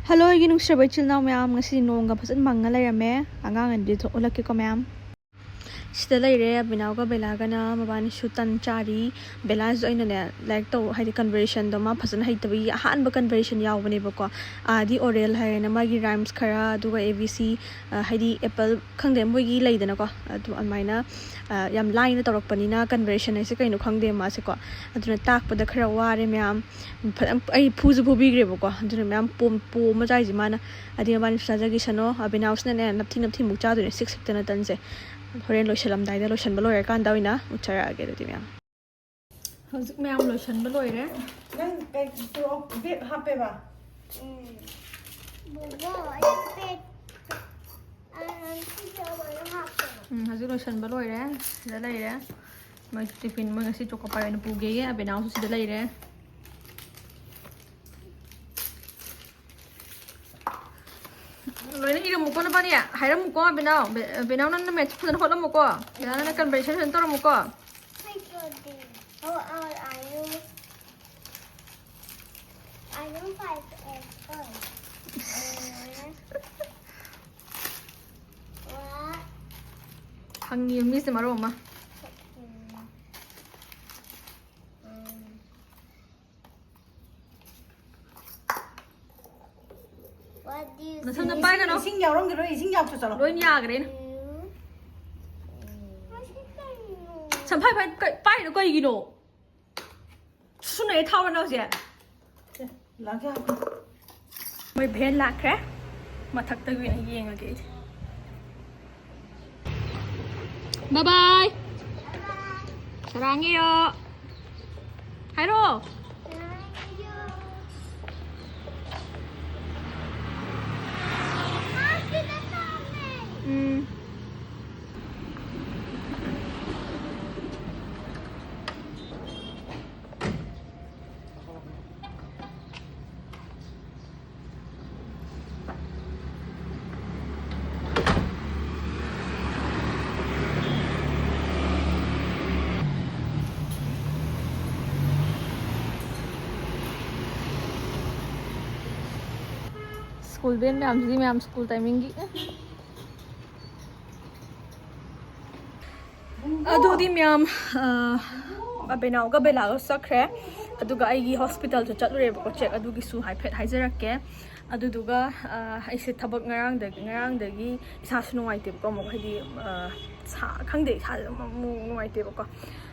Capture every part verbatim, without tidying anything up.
Hello, ꯑꯩꯒꯤ ꯅꯨꯡꯁꯤꯔꯕ ꯏꯆꯤꯜ ꯏꯅꯥꯎ ꯃꯌꯥꯝ, ꯉꯁꯤꯗꯤ ꯅꯣꯡꯒ ꯐꯖꯅ ꯃꯪꯉ ꯂꯩꯔꯝꯃꯦ꯫ ꯑꯉꯥꯡ ꯑꯅꯤꯗꯨ ꯎꯠꯂꯛꯀꯦꯀꯣ ꯃꯌꯥꯝ꯫ ꯁꯤꯗ ꯂꯩꯔꯦ ꯑꯕꯤꯅꯥꯎꯒ ꯕꯦꯂꯥꯒꯅ, ꯃꯕꯥꯅꯤꯁꯨ ꯇꯟ ꯆꯥꯔꯤ꯫ ꯕꯦꯂꯥꯁꯤꯁꯨ ꯑꯩꯅꯅꯦ, ꯂꯥꯏꯔꯤꯛ ꯇꯧ, ꯍꯥꯏꯗꯤ conversation ꯗꯣ ꯃꯥ ꯐꯖꯅ ꯍꯩꯇꯕꯒꯤ ꯑꯍꯥꯟꯕ conversation ꯌꯥꯎꯕꯅꯦꯕꯀꯣ꯫ ꯑꯥꯗꯤ oral ꯍꯥꯏꯔꯦꯅ ꯃꯥꯒꯤ rhymes ꯈꯔ, ꯑꯗꯨꯒ A B C, ꯑ, ꯍꯥꯏꯗꯤ apple, ꯈꯪꯗꯦ, ꯃꯣꯏꯒꯤ ꯂꯩꯗꯅꯀꯣ, ꯑꯗꯨ ꯑꯗꯨꯃꯥꯏꯅ, ꯑ, ꯌꯥꯝ ꯂꯥꯏꯅ ꯇꯧꯔꯛꯄꯅꯤꯅ conversation ꯍꯥꯏꯁꯦ ꯀꯩꯅꯣ ꯈꯪꯗꯦ ꯃꯥꯁꯦꯀꯣ꯫ ꯑꯗꯨꯅ ꯇꯥꯛꯄꯗ ꯈꯔ ꯋꯥꯔꯦ ꯃꯌꯥꯝ꯫ ꯐꯖꯅ ꯑꯩ ꯐꯨꯁꯨ ꯐꯨꯕꯤꯈ꯭ꯔꯦꯕꯀꯣ꯫ ꯑꯗꯨꯅ ꯃꯌꯥꯝ ꯄꯣꯝ-, ꯄꯣꯝꯃ ꯆꯥꯏꯁꯦ ꯃꯥꯅ꯫ ꯑꯗꯨꯗꯤ ꯃꯕꯥꯅꯤꯁꯨ ꯆꯥꯖꯈꯤꯁꯅꯣ꯫ ꯑꯕꯤꯅꯥꯎꯁꯤꯅꯅꯦ, ꯅꯞꯊꯤ ꯅꯞꯊꯤꯃꯨꯛ ꯆꯥꯗꯣꯏꯅꯦ, ꯁꯤꯛ ꯁꯤꯛꯇꯅ ꯇꯟꯁꯦ꯫ ꯍꯣꯔꯦꯟ ꯂꯣꯏꯁꯜꯂꯝꯗꯥꯏꯗ ꯂꯣꯏꯁꯟꯕ ꯂꯣꯏꯔꯀꯥꯟꯗ ꯑꯣꯏꯅ ꯎꯠꯆꯔꯛꯑꯒꯦ ꯑꯗꯨꯗꯤ ꯃꯌꯥꯝ꯫ ꯍꯧꯖꯤꯛ ꯃꯌꯥꯝ ꯂꯣꯏꯁꯟꯕ ꯂꯣꯏꯔꯦ꯫ ꯅꯪ ꯀꯩ, ꯕꯦꯒ ꯍꯥꯞꯄꯦꯕ? ꯎꯝ꯫ ꯕꯣꯕꯣ, ꯑꯩ ꯕꯦꯒ, ꯑ, ꯁꯤꯁꯦ ꯑꯃꯨꯛ ꯍꯥꯞꯄꯦ꯫ ꯎꯝ, ꯍꯧꯖꯤꯛ ꯂꯣꯏꯁꯟꯕ ꯂꯣꯏꯔꯦ꯫ ꯁꯤꯗ ꯂꯩꯔꯦ꯫ ꯃꯣꯏ ꯇꯤꯐꯤꯟ, ꯃꯣꯏ ꯉꯁꯤ ꯆꯣꯀꯣ ꯄꯥꯏ ꯑꯣꯏꯅ ꯄꯨꯒꯦꯌꯦ꯫ ꯑꯕꯦꯅꯥꯎꯁꯨ ꯁꯤꯗ ꯂꯩꯔꯦ꯫ ꯂꯣꯏꯅ ꯏꯔꯝꯃꯨꯀꯣ ꯅꯕꯥꯅꯤ꯫ ꯍꯥꯏꯔꯝꯃꯨꯀꯣ ꯕꯦꯅꯥꯎ꯫ ꯕꯦ-, ꯕꯦꯅꯥꯎ, ꯅꯪꯅ maths ꯐꯖꯅ ꯍꯣꯠꯂꯝꯃꯨꯀꯣ꯫ ꯕꯦꯅꯥꯎ, ꯅꯪꯅ conversation ꯐꯖꯅ ꯇꯧꯔꯝꯃꯨꯀꯣ꯫ How old are you? I am five years old. What? ꯍꯪꯉꯤ ꯃꯤꯁꯦ ꯃꯔꯣꯟ ꯑꯃ꯫ ꯅꯊꯟꯗ ꯄꯥꯏꯒꯅꯣ꯫ ꯏꯁꯤꯡ ꯌꯥꯎꯔꯝꯈꯤꯔꯣꯏ, ꯏꯁꯤꯡ ꯌꯥꯎꯁꯨ ꯆꯠꯂꯣ꯫ ꯂꯣꯏ ꯌꯥꯈ꯭ꯔꯦꯅꯦ꯫ ꯁꯝꯐꯥꯏ ꯐꯥꯏ ꯀ-, ꯄꯥꯏꯔꯤꯗꯣ ꯀꯩꯒꯤꯅꯣ? ꯁꯨꯅꯩ ꯊꯥꯎꯔ ꯅꯪꯁꯦ꯫ ꯁꯦ, ꯂꯥꯛꯀꯦ ꯍꯥꯏꯕ꯫ ꯃꯣꯏ van ꯂꯥꯛꯈ꯭ꯔꯦ꯫ ꯃꯊꯛꯇꯒꯤ ꯑꯣꯏꯅ ꯌꯦꯡꯉꯒꯦ ꯑꯩꯗꯤ꯫ Bye bye. ꯁꯔꯥꯡꯉꯤꯌꯣ꯫ ꯍꯥꯏꯔꯣ꯫ ꯎꯝ꯫ ꯁ꯭ꯀꯨꯜ ꯚꯦꯟ ꯃꯌꯥꯝꯁꯤꯗꯤ, ꯃꯌꯥꯝ ꯁ꯭ꯀꯨꯜ ꯇꯥꯏꯃꯤꯡꯒꯤ꯫ ꯑꯗꯨꯗꯤ ꯃꯌꯥꯝ, ꯑ, ꯑꯕꯦꯅꯥꯎꯒ ꯕꯦꯂꯥꯒ ꯆꯠꯈ꯭ꯔꯦ꯫ ꯑꯗꯨꯒ ꯑꯩꯒꯤ ꯍꯣꯁꯄꯤꯇꯥꯜꯁꯨ ꯆꯠꯂꯨꯔꯦꯕꯀꯣ, ꯆꯦꯛ ꯑꯗꯨꯒꯤꯁꯨ ꯍꯥꯏꯐꯦꯠ ꯍꯥꯏꯖꯔꯛꯀꯦ꯫ ꯑꯗꯨꯗꯨꯒ, ꯑ, ꯑꯩꯁꯦ ꯊꯕꯛ ꯉꯔꯥꯡꯗꯒꯤ, ꯉꯔꯥꯡꯗꯒꯤ ꯏꯁꯥꯁꯨ ꯅꯨꯡꯉꯥꯏꯇꯦꯕꯀꯣ, ꯑꯃꯨꯛ ꯍꯥꯏꯗꯤ, ꯑ, ꯁꯥ-, ꯈꯪꯗꯦ, ꯏꯁꯥꯁꯦ ꯑꯃꯨꯛ ꯅꯨꯡꯉꯥꯏꯇꯦꯕꯀꯣ꯫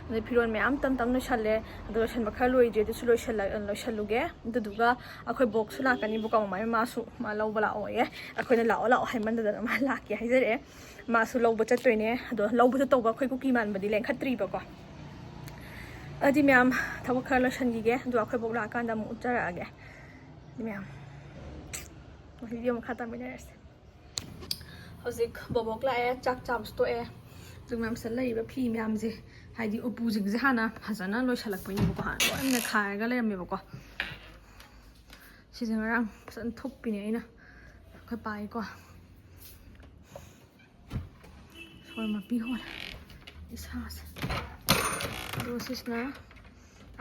ꯑꯗꯩ ꯐꯤꯔꯣꯜ ꯃꯌꯥꯝ ꯇꯝ ꯇꯝ ꯂꯣꯏꯁꯜꯂꯦ꯫ ꯑꯗꯣ ꯂꯣꯏꯁꯟꯕ ꯈꯔ ꯂꯣꯏꯗ꯭ꯔꯤ, ꯑꯗꯨꯁꯨ ꯂꯣꯏꯁꯜꯂ-, ꯂꯣꯏꯁꯜꯂꯨꯒꯦ꯫ ꯑꯗꯨꯗꯨꯒ ꯑꯩꯈꯣꯏ ꯕꯣꯛꯁꯨ ꯂꯥꯛꯀꯅꯤꯕꯀꯣ, ꯃꯃꯥ ꯃꯥꯁꯨ ꯃꯥ ꯂꯧꯕ ꯂꯥꯛꯑꯣꯌꯦ꯫ ꯑꯩꯈꯣꯏꯅ ꯂꯥꯛꯑꯣ ꯂꯥꯛꯑꯣ ꯍꯥꯏꯃꯟꯗꯗꯅ ꯃꯥ ꯂꯥꯛꯀꯦ ꯍꯥꯏꯖꯔꯛꯑꯦ꯫ ꯃꯥꯁꯨ ꯂꯧꯕ ꯆꯠꯇꯣꯏꯅꯦ꯫ ꯑꯗꯣ ꯂꯧꯕ ꯆꯠꯇꯧꯕ ꯑꯩꯈꯣꯏ ꯀꯨꯀꯤ ꯃꯥꯟꯕꯗꯤ ꯂꯦꯡꯈꯠꯇ꯭ꯔꯤꯕꯀꯣ꯫ ꯑꯗꯨꯗꯤ ꯃꯌꯥꯝ ꯊꯕꯛ ꯈꯔ ꯂꯣꯏꯁꯟꯈꯤꯒꯦ, ꯑꯗꯨꯒ ꯑꯩꯈꯣꯏ ꯕꯣꯛ ꯂꯥꯛꯑꯀꯥꯟꯗ ꯑꯃꯨꯛ ꯎꯠꯆꯔꯛꯑꯒꯦ꯫ ꯑꯗꯨꯗꯤ ꯃꯌꯥꯝ video ꯃꯈꯥ ꯇꯥꯃꯤꯟꯅꯔꯁꯦ꯫ ꯍꯧꯖꯤꯛ ꯕꯣꯕꯣꯛ ꯂꯥꯛꯑꯦ, ꯆꯥꯛ ꯆꯥꯕꯁꯨ ꯇꯣꯛꯑꯦ꯫ ꯑꯗꯨꯒ ꯃꯌꯥꯝ ꯁꯤꯗ ꯂꯩꯔꯤꯕ ꯐꯤ ꯃꯌꯥꯝꯁꯦ, ꯍꯥꯏꯗꯤ ꯎꯄꯨꯁꯤꯡꯁꯦ ꯍꯥꯟꯅ ꯐꯖꯅ ꯂꯣꯏꯁꯜꯂꯛꯄꯩꯅꯦꯕꯀꯣ, ꯍꯥꯟꯅ ꯂꯣꯏꯅ ꯈꯥꯏꯔꯒ ꯂꯩꯔꯝꯃꯦꯕꯀꯣ꯫ ꯁꯤꯁꯦ ꯉꯔꯥꯡ ꯐꯖꯅ ꯊꯨꯞꯄꯤꯅꯦ ꯑꯩꯅ, ꯑꯩꯈꯣꯏ ꯄꯥꯒꯤꯀꯣ꯫ ꯁꯣꯔ ꯃꯄꯤ ꯍꯣꯜꯂꯦ ꯏꯁꯥꯁꯦ꯫ ꯑꯗꯨꯒ ꯁꯤꯁꯤꯅ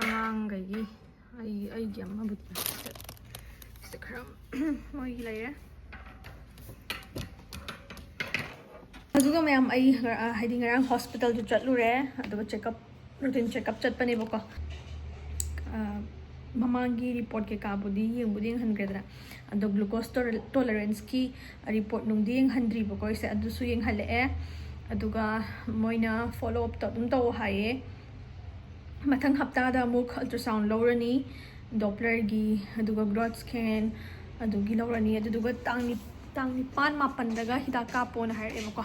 ꯑꯉꯥꯡꯈꯩꯒꯤ, ꯑꯩ, ꯑꯩꯒꯤ ꯑꯃꯕꯨꯗꯤ ꯁꯤꯗ ꯈꯔ ꯃꯣꯏꯒꯤ ꯂꯩꯔꯦ꯫ ꯑꯗꯨꯒ ꯃꯌꯥꯝ, ꯑꯩ ꯉ-, ꯍꯥꯏꯗꯤ ꯉꯔꯥꯡ ꯍꯣꯁꯄꯤꯇꯥꯜꯗꯨ ꯆꯠꯂꯨꯔꯦ, ꯑꯗꯨꯒ ꯆꯦꯛꯑꯞ, ꯔꯨꯇꯤꯟ ꯆꯦꯛꯑꯞ ꯆꯠꯄꯅꯦꯕꯀꯣ꯫ ꯑ, ꯃꯃꯥꯡꯒꯤ ꯔꯤꯄꯣꯔꯠ ꯀꯩꯀꯥꯕꯨꯗꯤ ꯌꯦꯡꯕꯨꯗꯤ ꯌꯦꯡꯍꯟꯈ꯭ꯔꯦꯗꯅ, ꯑꯗꯣ ꯒ꯭ꯂꯨꯀꯣꯁ ꯇꯣꯂ-, ꯇꯣꯂꯔꯦꯟꯁꯀꯤ ꯔꯤꯄꯣꯔꯠ ꯅꯨꯡꯗꯤ ꯌꯦꯡꯍꯟꯗ꯭ꯔꯤꯕꯀꯣ ꯑꯩꯁꯦ, ꯑꯗꯨꯁꯨ ꯌꯦꯡꯍꯜꯂꯛꯑꯦ꯫ ꯑꯗꯨꯒ ꯃꯣꯏꯅ ꯐꯣꯂꯣ ꯑꯞꯇꯣ ꯑꯗꯨꯝ ꯇꯧ ꯍꯥꯏꯌꯦ꯫ ꯃꯊꯪ ꯍꯞꯇꯥꯗ ꯑꯃꯨꯛ ꯑꯜꯇ꯭ꯔꯥꯁꯥꯎꯟ ꯂꯧꯔꯅꯤ, ꯗꯣꯄ꯭ꯂꯔꯒꯤ, ꯑꯗꯨꯒ ꯒ꯭ꯔꯣꯠ ꯁ꯭ꯀꯦꯟ, ꯑꯗꯨꯒꯤ ꯂꯧꯔꯅꯤ꯫ ꯑꯗꯨꯗꯨꯒ ꯇꯥꯡ ꯅꯤ-, ꯇꯥꯡ ꯅꯤꯄꯥꯟ ꯃꯥꯄꯟꯗꯒ ꯍꯤꯗꯥꯛ ꯀꯥꯞꯄꯣꯅ ꯍꯥꯏꯔꯛꯑꯦꯕꯀꯣ꯫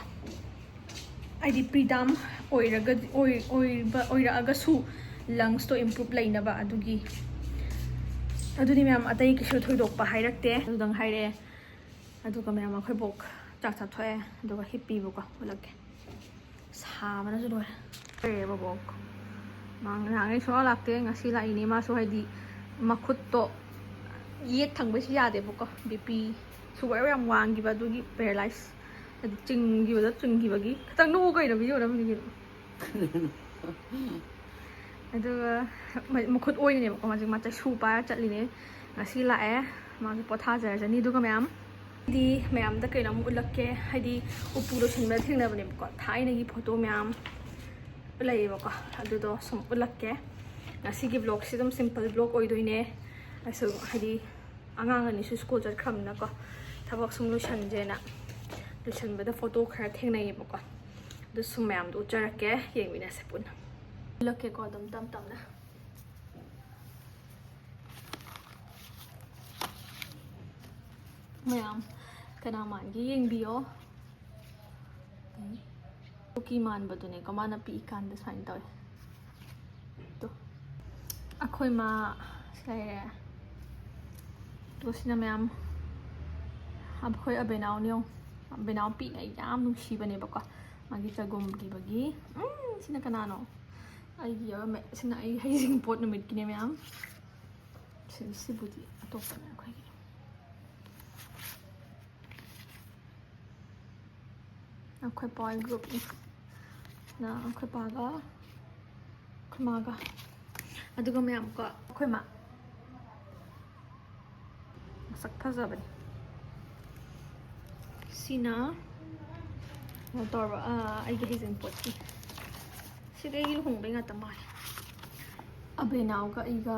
ꯍꯥꯏꯗꯤ ꯄ꯭ꯔꯤꯇꯥꯝ ꯑꯣꯏꯔꯒ, ꯑꯣꯏ-, ꯑꯣꯏꯕ, ꯑꯣꯏꯔꯛꯑꯒꯁꯨ ꯂꯪꯁꯇꯣ ꯏꯝꯄ꯭ꯔꯨꯞ ꯂꯩꯅꯕ ꯑꯗꯨꯒꯤ꯫ ꯑꯗꯨꯗꯤ ꯃꯌꯥꯝ, ꯑꯇꯩ ꯀꯩꯁꯨ ꯊꯣꯏꯗꯣꯛꯄ ꯍꯥꯏꯔꯛꯇꯦ, ꯑꯗꯨꯗꯪ ꯍꯥꯏꯔꯛꯑꯦ꯫ ꯑꯗꯨꯒ ꯃꯌꯥꯝ ꯑꯩꯈꯣꯏ ꯕꯣꯛ ꯆꯥꯛ ꯆꯥꯊꯣꯛꯑꯦ, ꯑꯗꯨꯒ ꯍꯤꯞꯄꯤꯕꯀꯣ꯫ ꯎꯠꯂꯛꯀꯦ꯫ ꯁꯥꯕꯅꯁꯨ ꯂꯣꯏꯔꯦ꯫ ꯂꯩꯔꯦ ꯕꯣꯕꯣꯛ꯫ ꯃꯥ ꯅꯍꯥꯟꯈꯩ ꯁꯨꯡꯂꯥꯛ ꯂꯥꯛꯇꯦ, ꯉꯁꯤ ꯂꯥꯛꯏꯅꯦ꯫ ꯃꯥꯁꯨ ꯍꯥꯏꯗꯤ ꯃꯈꯨꯠꯇꯣ ꯌꯦꯠ ꯊꯪꯕꯁꯤ ꯌꯥꯗꯦꯕꯀꯣ, ꯕꯤ ꯄꯤ ꯁꯨꯒꯔ ꯌꯥꯝ ꯋꯥꯡꯈꯤꯕ, ꯑꯗꯨꯒꯤ ꯄꯦꯔꯥꯂꯥꯏꯁ ꯍꯥꯏꯗꯤ ꯆꯤꯡꯈꯤꯕꯗ, ꯆꯤꯡꯈꯤꯕꯒꯤ꯫ ꯈꯤꯇꯪ ꯅꯣꯛꯎ ꯀꯩꯅꯣ, ꯚꯤꯗꯤꯑꯣ ꯅꯝꯃꯤꯅꯦ ꯀꯩꯅꯣ꯫ ꯑꯗꯨꯒ ꯃ-, ꯃꯈꯨꯠ ꯑꯣꯏꯔꯤꯅꯦꯕꯀꯣ, ꯍꯧꯖꯤꯛ ꯃꯥ ꯆꯩꯁꯨ ꯄꯥꯏꯔ ꯆꯠꯂꯤꯅꯦ꯫ ꯉꯁꯤ ꯂꯥꯛꯑꯦ, ꯃꯥꯁꯨ ꯄꯣꯊꯥꯖꯔꯖꯅꯤ꯫ ꯑꯗꯨꯒ ꯃꯌꯥꯝ, ꯗꯤ ꯃꯌꯥꯝꯗ ꯀꯩꯅꯣꯝ ꯎꯠꯂꯛꯀꯦ, ꯍꯥꯏꯗꯤ ꯎꯄꯨ ꯂꯣꯏꯁꯤꯟꯕꯗ ꯊꯦꯡꯅꯕꯅꯦꯕꯀꯣ, ꯊꯥꯏꯅꯒꯤ ꯐꯣꯇꯣ ꯃꯌꯥꯝ ꯂꯩꯌꯦꯕꯀꯣ, ꯑꯗꯨꯗꯣ ꯁꯨꯝ ꯎꯠꯂꯛꯀꯦ꯫ ꯉꯁꯤꯒꯤ vlogꯁꯤ ꯑꯗꯨꯝ simple vlog ꯑꯣꯏꯗꯣꯏꯅꯦ꯫ ꯑꯩꯁꯨ ꯍꯥꯏꯗꯤ ꯑꯉꯥꯡ ꯑꯅꯤꯁꯨ ꯁ꯭ꯀꯨꯜ ꯆꯠꯈ꯭ꯔꯕꯅꯤꯅꯀꯣ, ꯊꯕꯛ ꯁꯨꯝ ꯂꯣꯏꯁꯟꯖꯦꯅ ꯂꯣꯏꯁꯟꯕꯗ ꯐꯣꯇꯣ ꯈꯔ ꯊꯦꯡꯅꯩꯌꯦꯕꯀꯣ, ꯑꯗꯨ ꯁꯨꯝ ꯃꯌꯥꯝꯗꯣ ꯎꯠꯆꯔꯛꯀꯦ, ꯌꯦꯡꯃꯤꯟꯅꯁꯦ ꯄꯨꯟꯅ꯫ ꯎꯠꯂꯛꯀꯦꯀꯣ ꯑꯗꯨꯝ ꯇꯞ ꯇꯞꯅ꯫ ꯃꯌꯥꯝ ꯀꯅꯥ ꯃꯥꯟꯒꯦ ꯌꯦꯡꯕꯤꯌꯣ꯫ ꯀꯨꯀꯤ ꯃꯥꯟꯕꯗꯨꯅꯦꯀꯣ ꯃꯥꯅ ꯄꯤꯛꯏꯀꯥꯟꯗ ꯁꯨꯃꯥꯏꯅ ꯇꯧꯋꯦ꯫ ꯇꯣ, ꯑꯩꯈꯣꯏ ꯃꯥ ꯁꯤ ꯂꯩꯔꯦ꯫ ꯑꯗꯨꯒ ꯁꯤꯅ ꯃꯌꯥꯝ ꯑꯩꯈꯣꯏ ꯑꯕꯦꯅꯥꯎꯅꯦ ꯌꯦꯡꯉꯣ꯫ ꯑꯕꯦꯅꯥꯎ ꯄꯤꯛꯏꯉꯩ ꯌꯥꯝ ꯅꯨꯡꯁꯤꯕꯅꯦꯕꯀꯣ꯫ ꯃꯥꯒꯤ ꯆꯒꯨꯝ ꯄꯤꯕꯒꯤ꯫ ꯎꯝ, ꯁꯤꯅ ꯀꯅꯥꯅꯣ? ꯑꯩꯒꯤ ꯑꯣꯏꯔꯝꯃꯦ꯫ ꯁꯤꯅ ꯑꯩ ꯍꯩꯖꯤꯡꯄꯣꯠ ꯅꯨꯃꯤꯠꯀꯤꯅꯦ ꯃꯌꯥꯝ꯫ ꯁꯤ-, ꯁꯤꯕꯨꯗꯤ ꯑꯇꯣꯞꯄꯅꯦ ꯑꯩꯈꯣꯏꯒꯤ꯫ ꯑꯩꯈꯣꯏ ꯄꯥꯒꯤ groupꯅꯤ꯫ ꯅ ꯑꯩꯈꯣꯏ ꯄꯥꯒ, ꯑꯩꯈꯣꯏ ꯃꯥꯒ꯫ ꯑꯗꯨꯒ ꯃꯌꯥꯝ ꯀꯣ, ꯑꯩꯈꯣꯏ ꯃꯥ꯫ ꯃꯁꯛ ꯐꯖꯕꯅꯤ꯫ ꯁꯤꯅ ꯀꯩꯅꯣ ꯇꯧꯔꯕ, ꯑ, ꯑꯩꯒꯤ ꯍꯩꯖꯤꯡꯄꯣꯠꯀꯤ꯫ ꯁꯤꯗꯤ ꯑꯩꯒꯤ ꯂꯨꯍꯣꯡꯕꯩ ꯉꯥꯛꯇ ꯃꯥꯜꯂꯦ꯫ ꯑꯕꯦꯅꯥꯎꯒ ꯑꯩꯒ꯫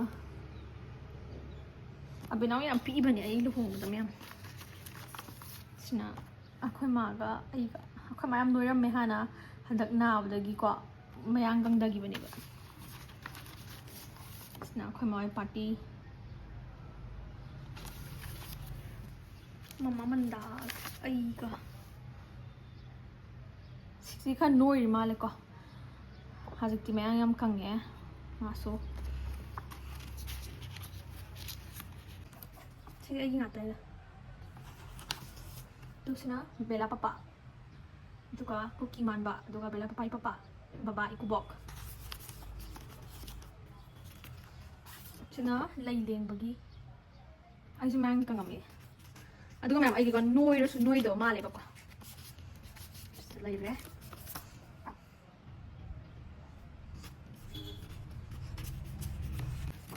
ꯑꯕꯦꯅꯥꯎ ꯌꯥꯝ ꯄꯤꯛꯏꯕꯅꯦ ꯑꯩ ꯂꯨꯍꯣꯡꯕꯗ ꯃꯌꯥꯝ꯫ ꯁꯤꯅ ꯑꯩꯈꯣꯏ ꯃꯥꯒ ꯑꯩꯒ꯫ ꯑꯩꯈꯣꯏ ꯃꯥ ꯌꯥꯝ ꯅꯣꯏꯔꯝꯃꯦ ꯍꯥꯟꯅ, ꯍꯟꯗꯛ ꯅꯥꯕꯗꯒꯤꯀꯣ ꯃꯌꯥꯡ ꯀꯪꯊꯈꯤꯕꯅꯦꯕ꯫ ꯁꯤꯅ ꯑꯩꯈꯣꯏ ꯃꯥ ꯍꯣꯏ party꯫ ꯃꯃꯥ ꯃꯟꯗꯥ ꯑꯩꯒ꯫ ꯁꯤꯁꯤ ꯈꯔ ꯅꯣꯏꯔꯤ ꯃꯥꯜꯂꯦꯀꯣ꯫ ꯍꯧꯖꯤꯛꯇꯤ ꯃꯌꯥꯡ ꯌꯥꯝ ꯀꯪꯉꯦ ꯃꯥꯁꯨ꯫ ꯁꯤ ꯑꯩꯒꯤ ꯉꯥꯛꯇꯅꯤꯗ꯫ ꯑꯗꯨꯁꯤꯅ ꯕꯦꯂꯥ ꯄꯄꯥ, ꯑꯗꯨꯒ ꯀꯨꯀꯤ ꯃꯥꯟꯕ, ꯑꯗꯨꯒ ꯕꯦꯂꯥ ꯄꯄꯥꯒꯤ ꯄꯄꯥ, ꯕꯕꯥ ꯏꯀꯨꯕꯣꯛ꯫ ꯁꯤꯅ ꯂꯩ ꯂꯦꯡꯕꯒꯤ꯫ ꯑꯩꯁꯨ ꯃꯌꯥꯡ ꯀꯪꯉꯝꯃꯦ꯫ ꯑꯗꯨꯒ ꯃꯌꯥꯝ ꯑꯩꯒꯤꯀꯣ ꯅꯣꯏꯔꯁꯨ ꯅꯣꯏꯗꯕ ꯃꯥꯜꯂꯦꯕꯀꯣ꯫ ꯁꯤꯗ ꯂꯩꯔꯦ꯫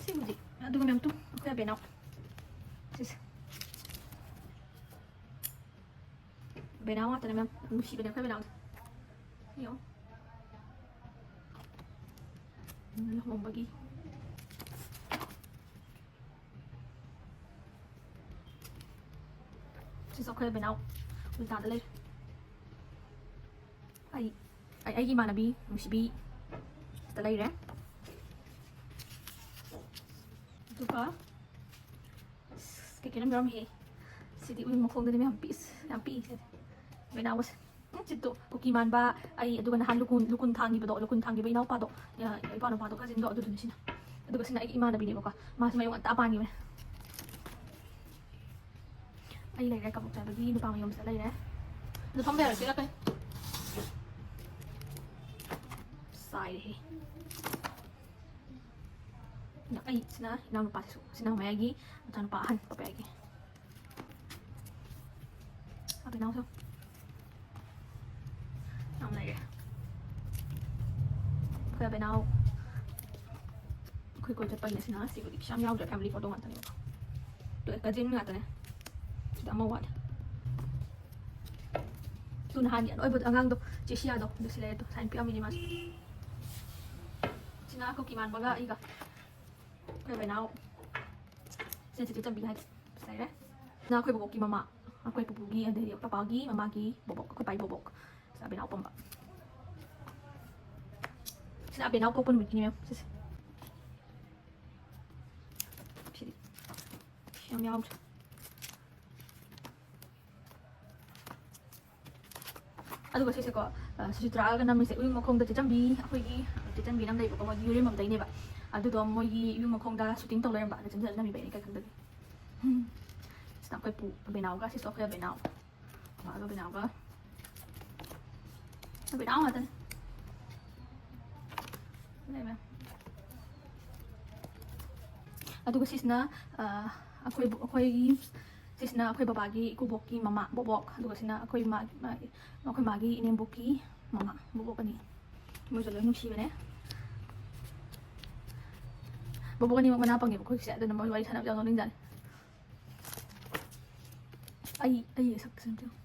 ꯁꯤꯕꯨꯗꯤ꯫ ꯑꯗꯨꯒ ꯃꯌꯥꯝ ꯇꯨ ꯑꯩꯈꯣꯏ ꯑꯕꯦꯅꯥꯎ꯫ ꯁꯤꯁꯦ꯫ ꯕꯦꯅꯥꯎ ꯉꯥꯛꯇꯅꯦ ꯃꯌꯥꯝ, ꯅꯨꯡꯁꯤꯕꯅꯦ ꯑꯩꯈꯣꯏ ꯕꯦꯅꯥꯎꯁꯦ꯫ ꯌꯦꯡꯉꯣ꯫ ꯂꯨꯍꯣꯡꯕꯒꯤ꯫ ꯁꯤꯁꯨ ꯑꯩꯈꯣꯏ ꯕꯦꯅꯥꯎ ꯎꯜꯇꯥꯗ ꯂꯩꯔꯦ꯫ ꯑꯩ ꯑꯩ ꯑꯩꯒꯤ ꯏꯃꯥꯟꯅꯕꯤ ꯅꯨꯡꯁꯤꯕꯤ ꯁꯤꯗ ꯂꯩꯔꯦ꯫ ꯑꯗꯨꯒ ꯑꯁ, ꯀꯩ ꯀꯩꯅꯣ ꯌꯥꯝ ꯌꯥꯎꯔꯝꯃꯤꯍꯦ꯫ ꯁꯤꯗꯤ ꯎꯌꯨꯡ ꯃꯈꯣꯡꯗꯅꯦ ꯃꯌꯥꯝ ꯄꯤꯛꯏꯁꯦ, ꯌꯥꯝ ꯄꯤꯛꯏꯁꯦ꯫ ꯕꯦꯅꯥꯎꯒꯁꯦ꯫ ꯎꯝ, ꯁꯤꯠꯇꯣ ꯀꯨꯀꯤ ꯃꯥꯟꯕ꯫ ꯑꯩ ꯑꯗꯨꯒ ꯅꯍꯥꯟ ꯂꯨꯀꯨꯟ ꯂꯨꯀꯨꯟ ꯊꯥꯡꯈꯤꯕꯗꯣ, ꯂꯨꯀꯨꯟ ꯊꯥꯡꯈꯤꯕ ꯏꯅꯥꯎꯄꯥꯗꯣ, ꯏ-, ꯏꯄꯥ ꯅꯨꯄꯥꯗꯣ, ꯀꯥꯖꯤꯟꯗꯣ, ꯑꯗꯨꯗꯨꯅꯤ ꯁꯤꯅ꯫ ꯑꯗꯨꯒ ꯁꯤꯅ ꯑꯩꯒꯤ ꯏꯃꯥꯟꯅꯕꯤꯅꯦꯕꯀꯣ꯫ ꯃꯥꯁꯨ ꯃꯌꯨꯝ ꯉꯟꯇꯥ ꯄꯥꯟꯈꯤꯕꯅꯦ꯫ ꯑꯩ ꯂꯩꯔꯦ, ꯀꯕꯣꯛ ꯆꯥꯕꯒꯤ ꯅꯨꯄꯥ ꯃꯌꯨꯝꯁꯤꯗ ꯂꯩꯔꯦ꯫ ꯑꯗꯨ ꯐꯝꯕ ꯌꯥꯔꯣꯏ, ꯆꯦꯜꯂꯛꯀꯅꯤ꯫ ꯆꯥꯏꯔꯦꯍꯦ꯫ ꯑꯩ ꯁꯤꯅ ꯏꯅꯥꯎꯅꯨꯄꯥꯁꯤꯁꯨ, ꯁꯤꯅ ꯃꯌꯥꯏꯒꯤ ꯃꯆꯥꯅꯨꯄꯥ ꯑꯍꯟ, ꯄꯄꯌꯥꯒꯤ꯫ ꯑꯗꯨ ꯏꯅꯥꯎꯁꯨ ꯌꯥꯝ ꯂꯩꯔꯦ꯫ ꯑꯩꯈꯣꯏ ꯑꯕꯦꯅꯥꯎ, ꯑꯩꯈꯣꯏ ꯀꯣꯏ ꯆꯠꯄꯒꯤꯅ ꯁꯤꯅ, ꯁꯤꯕꯨꯗꯤ ꯀꯩꯁꯨ ꯌꯥꯝ ꯌꯥꯎꯗ꯭ꯔꯦ, ꯐꯦꯃꯤꯂꯤ ꯐꯣꯇꯣ ꯉꯥꯛꯇꯅꯦꯕꯀꯣ꯫ ꯑꯗꯨꯒ ꯀꯖꯤꯟ ꯉꯥꯛꯇꯅꯦ꯫ ꯁꯤꯗ ꯑꯃ ꯋꯥꯠꯂꯦ꯫ ꯇꯨ ꯅꯍꯥꯟꯒꯤ ꯑꯅꯣꯏꯕꯗꯣ, ꯑꯉꯥꯡꯗꯣ, ꯆꯦꯁꯤꯌꯥꯗꯣ, ꯑꯗꯨ ꯁꯤ ꯂꯩꯔꯦ꯫ ꯇꯨ ꯁꯥꯏꯟ ꯄꯤꯛꯑꯝꯃꯤꯅꯤ ꯃꯥꯁꯨ꯫ ꯁꯤꯅ ꯀꯨꯀꯤ ꯃꯥꯟꯕꯒ ꯑꯩꯒ꯫ ꯑꯩꯈꯣꯏ ꯕꯦꯅꯥꯎ꯫ ꯁꯤꯅ ꯆꯤꯆꯦ ꯆꯝꯕꯤ ꯍꯥꯏꯗꯣ꯫ ꯂꯩꯔꯦ꯫ ꯁꯤꯅ ꯑꯩꯈꯣꯏ ꯕꯣꯕꯣꯛꯀꯤ ꯃꯃꯥ꯫ ꯑꯩꯈꯣꯏ ꯄꯨꯄꯨꯒꯤ, ꯑꯗꯩꯗꯤ ꯄꯄꯥꯒꯤ ꯃꯃꯥꯒꯤ ꯕꯣꯕꯣꯛ, ꯑꯩꯈꯣꯏ ꯄꯥꯒꯤ ꯕꯣꯕꯣꯛ꯫ ꯁꯤꯅ ꯑꯕꯦꯅꯥꯎ ꯄꯝꯕ꯫ ꯁꯤꯅ ꯑꯕꯦꯅꯥꯎ ꯄꯣꯛꯄ ꯅꯨꯃꯤꯠꯀꯤꯅꯦ, ꯃꯦꯝ꯫ ꯁꯤꯁꯦ꯫ ꯁꯤꯗꯤ꯫ ꯌꯥꯝ ꯌꯥꯎꯗ꯭ꯔꯦ꯫ ꯑꯗꯨꯒ ꯁꯤꯁꯦꯀꯣ, ꯑ, ꯁꯨꯆꯤꯇ꯭ꯔꯥꯒ ꯅꯝꯃꯤꯁꯦ ꯎꯌꯨꯡ ꯃꯈꯣꯡꯗ ꯆꯦꯆꯝꯕꯤ, ꯑꯩꯈꯣꯏꯒꯤ ꯆꯦꯆꯝꯕꯤ ꯅꯝ ꯂꯩꯕꯀꯣ, ꯃꯣꯏꯒꯤ ꯌꯨꯔꯦꯝꯕꯝꯗꯩꯅꯦꯕ꯫ ꯑꯗꯨꯗꯣ ꯃꯣꯏꯒꯤ ꯎꯌꯨꯡ ꯃꯈꯣꯡꯗ ꯁꯨꯇꯤꯡ ꯇꯧ ꯂꯩꯔꯝꯕ, ꯑꯗ ꯆꯦꯟꯁꯤꯜꯂ ꯅꯝꯃꯤꯕ ꯑꯩꯅ ꯏꯀꯥꯏ ꯈꯪꯗꯕꯤ꯫ ꯎꯝ꯫ ꯁꯤꯅ ꯑꯩꯈꯣꯏ ꯄꯨ ꯕꯦꯅꯥꯎꯒ, ꯁꯤꯁꯨ ꯑꯩꯈꯣꯏ ꯕꯦꯅꯥꯎ꯫ ꯕꯦꯅꯥꯎꯒ ꯕꯦꯅꯥꯎ ꯉꯥꯛꯇꯅꯦ꯫ ꯂꯩꯃ꯫ ꯑꯗꯨꯒ ꯁꯤꯁꯤꯅ, ꯑ, ꯑꯩꯈꯣꯏ, ꯑꯩꯈꯣꯏꯒꯤ, ꯁꯤꯁꯤꯅ ꯑꯩꯈꯣꯏ ꯕꯕꯥꯒꯤ ꯏꯀꯨꯕꯣꯛꯀꯤ ꯃꯃꯥ, ꯕꯣꯕꯣꯛ, ꯑꯗꯨꯒ ꯁꯤꯅ ꯑꯩꯈꯣꯏ ꯃꯥ-, ꯃꯥ-, ꯑꯩꯈꯣꯏ ꯃꯥꯒꯤ ꯏꯅꯦꯝꯕꯣꯛꯀꯤ ꯃꯃꯥ, ꯕꯣꯕꯣꯛ ꯑꯅꯤ꯫ ꯃꯣꯏꯁꯨ ꯂꯣꯏ ꯅꯨꯡꯁꯤꯕꯅꯦ꯫ ꯕꯣꯕꯣꯛ ꯑꯅꯤꯃꯛ ꯃꯅꯥ ꯄꯪꯉꯦꯕ ꯑꯩꯈꯣꯏꯒꯤꯁꯦ, ꯑꯗꯨꯅ ꯃꯣꯏ ꯋꯥꯔꯤ ꯁꯥꯟꯅꯕꯁꯦ ꯌꯥꯝ ꯅꯣꯛꯅꯤꯡꯖꯥꯠꯅꯤ꯫ ꯑꯩ, ꯑꯩ ꯁꯛꯁꯦ ꯑꯝꯇ ꯌꯦꯡꯉꯨ꯫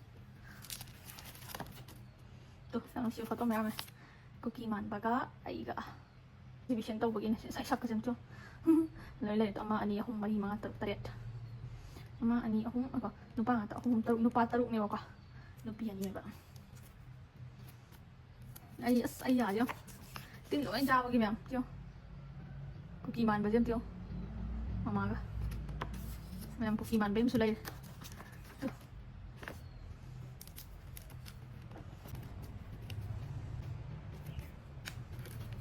ꯇꯣ, ꯌꯥꯝ ꯅꯨꯡꯁꯤꯕ ꯐꯣꯇꯣ ꯃꯌꯥꯝ ꯂꯩ꯫ ꯀꯨꯀꯤ ꯃꯥꯟꯕꯒ ꯑꯩꯒ ꯑꯦꯛꯖꯤꯕꯤꯁꯟ ꯇꯧꯕꯒꯤꯅꯦ꯫ ꯁꯤ ꯁꯛ ꯁꯛꯄꯁꯦ ꯌꯥꯝ ꯆꯨꯝ꯫ ꯂꯣꯏ ꯂꯩꯔꯦ꯫ ꯑꯃ, ꯑꯅꯤ, ꯑꯍꯨꯝ, ꯃꯔꯤ, ꯃꯉꯥ, ꯇꯔꯨꯛ, ꯇꯔꯦꯠ꯫ ꯑꯃ, ꯑꯅꯤ, ꯑꯍꯨꯝ, ꯑꯀꯣ, ꯅꯨꯄꯥ ꯉꯥꯛꯇ ꯑꯍꯨꯝ, ꯇꯔꯨꯛ, ꯅꯨꯄꯥ ꯇꯔꯨꯛꯅꯦꯕꯀꯣ, ꯅꯨꯄꯤ ꯑꯅꯤꯅꯦꯕ꯫ ꯑꯩ, ꯑꯁ, ꯑꯩ ꯌꯥꯁꯦ ꯌꯦꯡꯉꯣ꯫ ꯇꯤꯟ ꯂꯣꯏ ꯆꯥꯕꯒꯤ ꯃꯌꯥꯝ, ꯌꯦꯡꯉꯣ꯫ ꯀꯨꯀꯤ ꯃꯥꯟꯕꯁꯦ ꯑꯝꯇ ꯌꯦꯡꯉꯣ꯫ ꯃꯃꯥꯒ꯫ ꯃꯌꯥꯝ ꯀꯨꯀꯤ ꯃꯥꯟꯕ ꯑꯃꯁꯨ ꯂꯩꯔꯦ꯫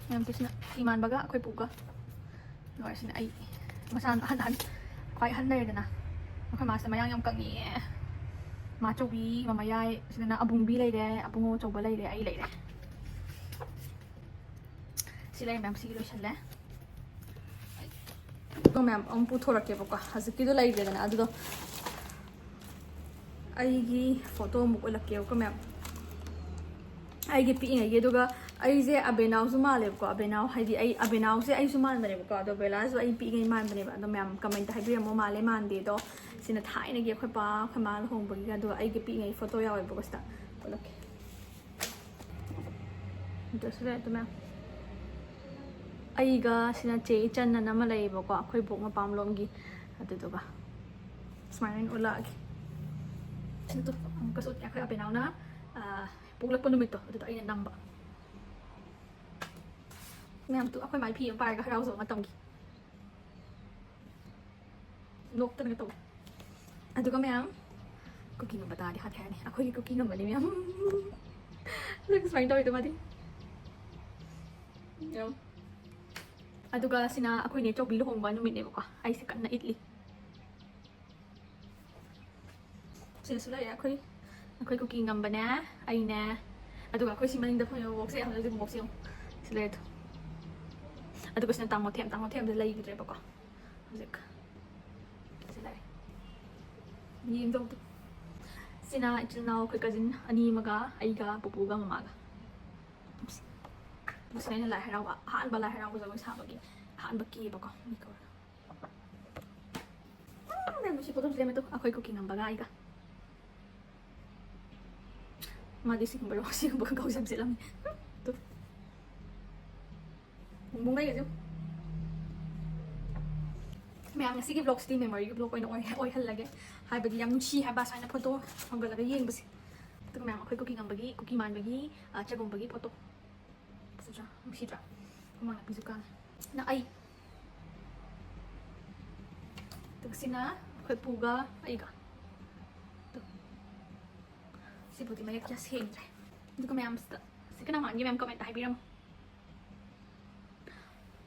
ꯃꯌꯥꯝ ꯇꯨꯁꯤꯅ ꯀꯨꯀꯤ ꯃꯥꯟꯕꯒ ꯑꯩꯈꯣꯏ ꯄꯨꯒ꯫ ꯂꯣꯏꯔꯦ, ꯁꯤꯅ ꯑꯩ ꯃꯁꯥꯅ ꯑꯍꯟ ꯑꯍꯟ, ꯈ꯭ꯋꯥꯏ ꯑꯍꯟ ꯂꯩꯔꯦꯗꯅ꯫ ꯑꯩꯈꯣꯏ ꯃꯥꯁꯦ ꯃꯌꯥꯡ ꯌꯥꯝ ꯀꯪꯉꯤꯌꯦ꯫ ꯃꯥꯆꯧꯕꯤ, ꯃꯃꯌꯥꯏ, ꯁꯤꯗꯅ ꯑꯕꯨꯡꯕꯤ ꯂꯩꯔꯦ, ꯑꯕꯨꯡꯉꯣ ꯑꯆꯧꯕ ꯂꯩꯔꯦ, ꯑꯩ ꯂꯩꯔꯦ꯫ ꯁꯤ ꯂꯩꯔꯦ ꯃꯌꯥꯝ, ꯁꯤꯒꯤ ꯂꯣꯏꯁꯜꯂꯦ꯫ ꯑꯗꯣ ꯃꯌꯥꯝ ꯑꯃꯨꯛ ꯄꯨꯊꯣꯔꯛꯀꯦꯕꯀꯣ, ꯍꯧꯖꯤꯛꯀꯤꯗꯣ ꯂꯩꯇ꯭ꯔꯦꯗꯅ꯫ ꯑꯗꯨꯗꯣ ꯑꯩꯒꯤ ꯐꯣꯇꯣ ꯑꯃꯨꯛ ꯎꯠꯂꯛꯀꯦꯕꯀꯣ ꯃꯌꯥꯝ꯫ ꯑꯩꯒꯤ ꯄꯤꯛꯏꯉꯩꯒꯤ, ꯑꯗꯨꯒ ꯑꯩꯁꯦ ꯑꯕꯦꯅꯥꯎꯁꯨ ꯃꯥꯜꯂꯦꯕꯀꯣ꯫ ꯑꯕꯦꯅꯥꯎ ꯍꯥꯏꯗꯤ ꯑꯩ, ꯑꯕꯦꯅꯥꯎꯁꯦ ꯑꯩꯁꯨ ꯃꯥꯟꯕꯅꯦꯕꯀꯣ, ꯑꯗꯣ ꯕꯦꯂꯥꯁꯨ ꯑꯩ ꯄꯤꯛꯏꯉꯩ ꯃꯥꯟꯕꯅꯦꯕ꯫ ꯑꯗꯣ ꯃꯌꯥꯝ ꯀꯃꯦꯟꯇ ꯍꯥꯏꯕꯤꯔꯝꯃꯣ, ꯃꯥꯜꯂꯦ ꯃꯥꯟꯗꯦꯗꯣ꯫ ꯁꯤꯅ ꯊꯥꯏꯅꯒꯤ ꯑꯩꯈꯣꯏ ꯄꯥ ꯑꯩꯈꯣꯏ ꯃꯥ ꯂꯨꯍꯣꯡꯕꯒꯤꯒ꯫ ꯑꯗꯨꯒ ꯑꯩꯒꯤ ꯄꯤꯛꯏꯉꯩ ꯐꯣꯇꯣ ꯌꯥꯎꯋꯦꯕꯀꯣ ꯁꯤꯗ꯫ ꯎꯠꯂꯛꯀꯦ꯫ ꯗ꯭ꯔꯦꯁꯁꯨ ꯂꯩꯔꯦ ꯑꯗꯨ ꯃꯌꯥꯝ꯫ ꯑꯩꯒ ꯁꯤꯅ ꯆꯦ ꯏꯆꯟ ꯑꯅ ꯑꯃ ꯂꯩꯌꯦꯕꯀꯣ, ꯑꯩꯈꯣꯏ ꯕꯣꯛ ꯃꯄꯥꯝꯂꯣꯝꯒꯤ꯫ ꯑꯗꯨꯗꯨꯒ ꯁꯨꯃꯥꯏꯅ ꯑꯣꯏꯅ ꯎꯠꯂꯛꯑꯒꯦ꯫ ꯁꯤꯅ ꯇꯨ ꯑꯃꯨꯛꯀꯁꯨ ꯎꯠꯀꯦ꯫ ꯑꯩꯈꯣꯏ ꯑꯕꯦꯅꯥꯎꯅ, ꯑ, ꯄꯣꯛꯂꯛꯄ ꯅꯨꯃꯤꯠꯇꯣ ꯑꯗꯨꯗ ꯑꯩꯅ ꯅꯝꯕ꯫ ꯃꯌꯥꯝ ꯇꯨ ꯑꯩꯈꯣꯏ ꯃꯥꯏ ꯐꯤ ꯑꯃ ꯄꯥꯏꯔꯒ ꯍꯔꯥꯎꯖꯕ ꯃꯇꯝꯒꯤ꯫ ꯅꯣꯛꯇꯅꯒ ꯇꯧ꯫ ꯑꯗꯨꯒ ꯃꯌꯥꯝ, ꯀꯨꯀꯤ ꯉꯝꯕ ꯇꯥꯔꯗꯤ ꯍꯥꯠꯈ꯭ꯔꯅꯤ꯫ ꯑꯩꯈꯣꯏꯒꯤ ꯀꯨꯀꯤ ꯉꯝꯕꯅꯤ ꯃꯌꯥꯝ꯫ ꯑꯗꯨꯒ ꯁꯨꯃꯥꯏꯅ ꯇꯧꯋꯤꯗꯣ ꯃꯥꯗꯤ꯫ ꯌꯦꯡꯉꯣ꯫ ꯑꯗꯨꯒ ꯁꯤꯅ ꯑꯩꯈꯣꯏ ꯅꯦ ꯆꯧꯕꯤ ꯂꯨꯍꯣꯡꯕ ꯅꯨꯃꯤꯠꯅꯦꯕꯀꯣ꯫ ꯑꯩꯁꯦ ꯀꯟꯅ ꯏꯠꯂꯤ꯫ ꯁꯤꯗꯁꯨ ꯂꯩꯔꯦ ꯑꯩꯈꯣꯏ, ꯑꯩꯈꯣꯏ ꯀꯨꯀꯤ ꯉꯝꯕꯅꯦ, ꯑꯩꯅꯦ, ꯑꯗꯨꯒ ꯑꯩꯈꯣꯏ ꯁꯤ ꯃꯅꯤꯡꯗ ꯐꯝꯃꯤꯕ ꯕꯣꯛꯁꯦ, ꯍꯧꯖꯤꯛ ꯍꯧꯖꯤꯛ ꯕꯣꯛꯁꯦ ꯌꯦꯡꯉꯣ꯫ ꯁꯤ ꯂꯩꯔꯦ ꯑꯗꯣ꯫ ꯑꯗꯨꯒ ꯁꯤꯅ ꯇꯥꯃꯣ ꯊꯦꯝ, ꯇꯥꯃꯣ ꯊꯦꯝꯗ ꯂꯩꯈꯤꯗ꯭ꯔꯦꯕꯀꯣ꯫ ꯍꯧꯖꯤꯛ ꯁꯤ ꯂꯩꯔꯦ꯫ ꯌꯦꯡꯗꯧꯗꯣ꯫ ꯁꯤꯅ ꯏꯆꯤꯜ ꯏꯅꯥꯎ ꯑꯩꯈꯣꯏ ꯀꯖꯤꯟ ꯑꯅꯤ ꯑꯃꯒ ꯑꯩꯒ ꯄꯨꯄꯨꯒ ꯃꯃꯥꯒ꯫ ꯁꯤꯅ ꯑꯩꯅ ꯂꯥꯏ ꯍꯔꯥꯎꯕ, ꯑꯍꯥꯟꯕ ꯂꯥꯏ ꯍꯔꯥꯎꯕ ꯖꯒꯣꯏ ꯁꯥꯕꯒꯤ ꯑꯍꯥꯟꯕ ꯀꯦꯕꯀꯣ꯫ ꯃꯤ ꯀꯧꯔꯒ꯫ ꯎꯝ, ꯃꯌꯥꯝ ꯅꯨꯡꯁꯤ ꯐꯣꯇꯣꯁꯨ ꯂꯩꯔꯝꯃꯦ꯫ ꯑꯗꯣ ꯑꯩꯈꯣꯏ ꯀꯨꯀꯤ ꯉꯝꯕꯒ ꯑꯩꯒ꯫ ꯃꯥꯗꯤ ꯁꯤꯒꯨꯝꯕꯔꯣ? ꯁꯤꯒꯨꯝꯕ ꯈꯪꯒꯥꯎꯁꯦ ꯌꯥꯝ ꯁꯦꯠꯂꯝꯃꯤ꯫ ꯇꯨ꯫ ꯕꯨꯡꯕꯨꯡ ꯂꯩꯒꯁꯨ꯫ ꯃꯌꯥꯝ, ꯉꯁꯤꯒꯤ vlogꯁꯤꯗꯤ memory vlog ꯑꯣꯏꯅ ꯑꯣꯏ-, ꯑꯣꯏꯍꯜꯂꯒꯦ꯫ ꯍꯥꯏꯕꯗꯤ ꯌꯥꯝ ꯅꯨꯡꯁꯤ ꯍꯥꯏꯕ ꯁꯨꯃꯥꯏꯅ photo ꯍꯧꯒꯠꯂꯒ ꯌꯦꯡꯕꯁꯦ꯫ ꯑꯗꯨꯒ ꯃꯌꯥꯝ, ꯑꯩꯈꯣꯏ ꯀꯨꯀꯤ ꯉꯝꯕꯒꯤ, ꯀꯨꯀꯤ ꯃꯥꯟꯕꯒꯤ, ꯑ, ꯆꯒꯨꯝꯕꯒꯤ photo꯫ ꯐꯖꯗ꯭ꯔꯥ? ꯅꯨꯡꯁꯤꯗ꯭ꯔꯥ? ꯍꯨꯃꯥꯡ ꯅꯥꯄꯤꯁꯨ ꯀꯥꯡꯉꯦ꯫ ꯅ ꯑꯩ꯫ ꯑꯗꯨꯒ ꯁꯤꯅ ꯑꯩꯈꯣꯏ ꯄꯨꯒ ꯑꯩꯒ꯫ ꯇꯨ꯫ ꯁꯤꯕꯨꯗꯤ ꯃꯌꯦꯛ ꯀꯌꯥ ꯁꯦꯡꯗ꯭ꯔꯦ꯫ ꯑꯗꯨꯒ ꯃꯌꯥꯝꯁꯤꯗ, ꯁꯤ ꯀꯅꯥ ꯃꯥꯟꯒꯦ ꯃꯌꯥꯝ comment ꯍꯥꯏꯕꯤꯔꯝꯃꯣ꯫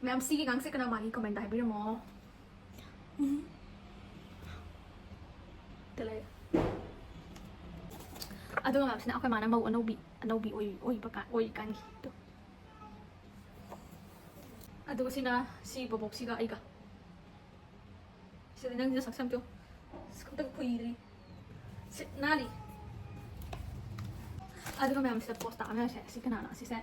ꯃꯌꯥꯝ ꯁꯤꯒꯤ ꯉꯥꯡꯁꯦ ꯀꯅꯥ ꯃꯥꯜꯂꯤ comment ꯍꯥꯏꯕꯤꯔꯝꯃꯣ꯫ ꯎꯝ꯫ ꯇ ꯂꯩꯔꯦ꯫ ꯑꯗꯨꯒ ꯃꯌꯥꯝꯁꯤꯅ ꯑꯩꯈꯣꯏ ꯃꯥꯅ ꯃꯧ ꯑꯅꯧꯕꯤ, ꯑꯅꯧꯕꯤ ꯑꯣꯏ-, ꯑꯣꯏꯕ ꯀꯥꯟ-, ꯑꯣꯏꯔꯤꯀꯥꯟꯒꯤ꯫ ꯇꯨ꯫ ꯑꯗꯨꯒ ꯁꯤꯅ ꯁꯤ ꯕꯣꯕꯣꯛꯁꯤꯒ ꯑꯩꯒ꯫ ꯁꯤꯗ ꯅꯪꯁꯤꯅ ꯁꯛꯁꯝ ꯇꯨ꯫ ꯁꯤ ꯈꯛꯇꯪ ꯐꯨꯏꯔꯤ꯫ ꯁꯤꯠ ꯅꯥꯜꯂꯤ꯫ ꯑꯗꯨꯒ ꯃꯌꯥꯝꯁꯤꯗ post ꯇꯥꯛꯑꯝꯃꯦ ꯁꯦ꯫ ꯁꯤ ꯀꯅꯥꯅꯣ? ꯁꯤꯁꯦ